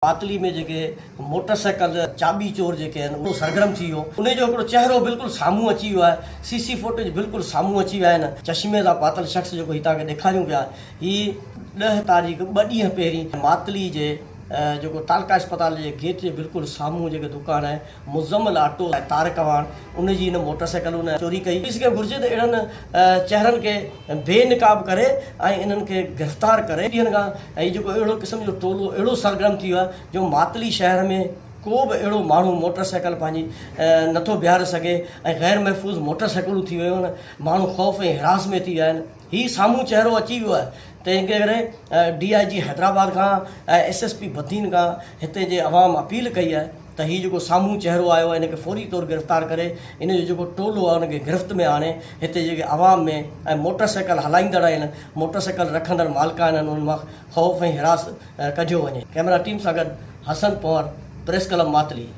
ماتلي ۾ جيڪي motor cycle چاٻي چور جيڪي آهن اهو سرگرم ٿي ويو انهي جو هڪڙو چهرو بلڪل سامهون اچي ويو آهي سي سي فوٽيج بلڪل سامهون اچي ويا آهن چشمي سان پاتل شخص جيڪو هي توهان کي ڏيکاريون پيا هي ڏهه تاريخ ٻه ڏينهن پهرين ماتلي جي جيڪو تعلقه اسپتال جي گيٽ جي بلڪل سامهون جيڪي دڪان آهي مزمل آٽو ۽ طارق اعواڻ ان جي هن موٽر سائيڪل ان چوري ڪئي. پوليس کي گهرجي ته اهڙن چهرن کي بي نقاب ڪري ۽ انهن کي گرفتار ڪري. ڏينهن کان هي جيڪو اهڙو قسم جو ٽولو اهڙو سرگرم ٿي ويو آهي جو ماتلي شهر ۾ ڪو به اهڙو ماڻهو موٽر سائيڪل پنهنجي نٿو بيهاري سگهي ۽ غير محفوظ موٽر سائيڪلون ٿي ويون آهن ماڻهو خوف ۽ هراس ۾ ٿي ويا آهن. هي سامهون چهرو اچي ويو آهي تنهن ڪري ڊي I جي حيدرآباد کان ۽ ايس ايس پي بدين کان هتي جي عوام اپيل ڪئي آهي ته هي جيڪو سامهون چهرو آيو آهي ان کي فوري طور گرفتار ڪري ان جو جيڪو ٽولو آهي ان کي گرفت ۾ آڻي هتي جيڪي عوام ۾ ۽ موٽر سائيڪل هلائيندڙ آهن موٽر سائيڪل رکندڙ مالڪ آهن انهن مان خوف ۽ هراس ڪڍيو وڃي. ڪئميرا ٽيم سان گڏ حسن پنهور، پريس ڪلب ماتلي.